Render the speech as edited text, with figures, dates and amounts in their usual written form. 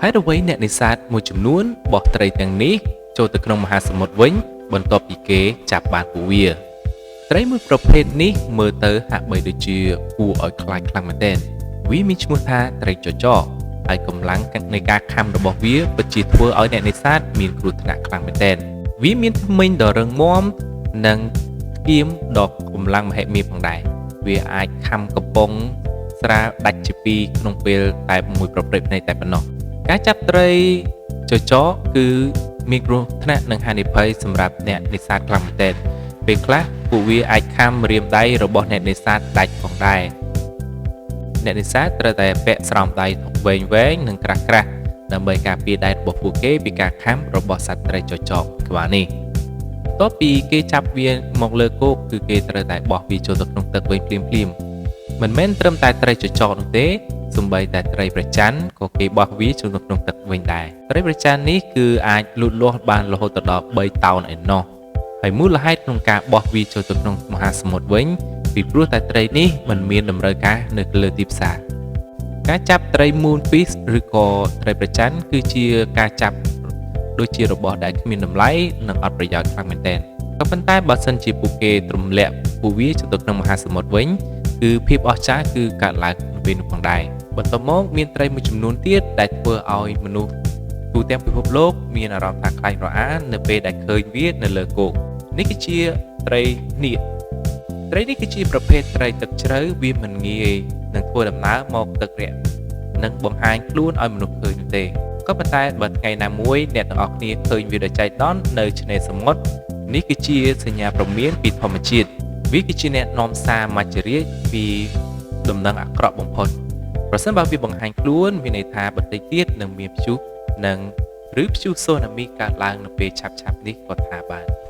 ហេតុអ្វីអ្នកនេសាទមួយចំនួនបោះត្រីទាំងនេះចូលទៅក្នុងមហាសមុទ្រវិញបន្ទាប់ពីគេចាប់បានពួកវា ត្រីមួយប្រភេទនេះមើលទៅហាក់បីដូចជាគួរឲ្យខ្លាចខ្លាំងមែនទែនវាមានឈ្មោះថាត្រីចចកហើយកម្លាំងនៃការខាំរបស់វាពិតជាធ្វើឲ្យអ្នកនេសាទមានគ្រោះថ្នាក់ខ្លាំងមែនទែនវាមានធ្មេញដ៏រឹងមាំនិងថ្គាមដ៏កម្លាំងមហិមាផងដែរវាអាចខាំកំប៉ុងស្រាដាច់ជាពីរក្នុងពេលតែមួយប្រព្រឹត្តភ្នែកតែប៉ុណ្ណោះការចាប់ត្រីចចកគឺមានគ្រោះថ្នាក់និងហានិភ័យសម្រាប់អ្នកនេសាទខ្លាំងមែនទែន ពេលខ្លះពួកវាអាចខាំម្រាមដៃរបស់អ្នកនេសាទដាច់ផងដែរអ្នកនេសាទត្រូវតែពាក់ស្រោមដៃវែងៗនិងក្រាស់ៗដើម្បីការពារដៃរបស់ពួកគេពីការខាំរបស់សត្វត្រីចចកក្បាលនេះបន្ទាប់ពីគេចាប់វាមកលើគោកគឺគេត្រូវតែបោះវាចូលទៅក្នុងទឹកវិញភ្លាមៗមិនមែនត្រឹមតែត្រីចចកនោះទេសូម្បីតែត្រីប្រច័នក៏គេបោះវាចូលទៅក្នុងទឹកវិញដែរត្រីប្រច័ននេះគឺអាចលូតលាស់បានរហូតដល់3តោនឯណោះ ហើយមូលហេតុក្នុងការបោះវាចូលទៅក្នុងមហាសមុទ្រវិញពីព្រោះតែត្រីនេះមិនមានតម្រូវការនៅលើទីផ្សារការចាប់ត្រី Moonfish ឬក៏ត្រីប្រច័នគឺជាការចាប់ដូចជារបស់ដែលគ្មានតម្លៃនិងអត់ប្រយោជន៍ខ្លាំងមែនទែនក៏ប៉ុន្តែបើសិនជាពួកគេទម្លាក់ពួកវាចូលទៅក្នុងមហាសមុទ្រវិញគឺភាពអស្ចារ្យគឺកើតឡើងនៅពេលនោះផងដែរបន្ទាប់មកមានត្រីមួយចំនួនទៀតដែលធ្វើឲ្យមនុស្សទូទាំងពិភពលោកមានអារម្មណ៍ថាខ្លាចរអានៅពេលដែលឃើញវានៅលើគោកនេះគឺជាត្រីនាគត្រីនេះគឺជាប្រភេទត្រីទឹកជ្រៅវាមិនងាយនឹងធ្វើដំណើរមកទឹករាក់និងបង្ហាញខ្លួនឲ្យមនុស្សឃើញនោះទេក៏ប៉ុន្តែបើថ្ងៃណាមួយអ្នកទាំងអស់គ្នាឃើញវាដោយចៃដន្យនៅឆ្នេរសមុទ្រនេះគឺជាសញ្ញាព្រមានពីធម្មជាតិវាគឺជាអ្នកនាំសារមច្ចរាជពីដំណឹងអាក្រក់បំផុតប្រសិនបើវាបង្ហាញខ្លួនមានន័យថាបន្តិចទៀតនឹងមានព្យុះនិងឬព្យុះសូណាមីកើតឡើងនៅពេលឆាប់ៗនេះក៏ថាបាន។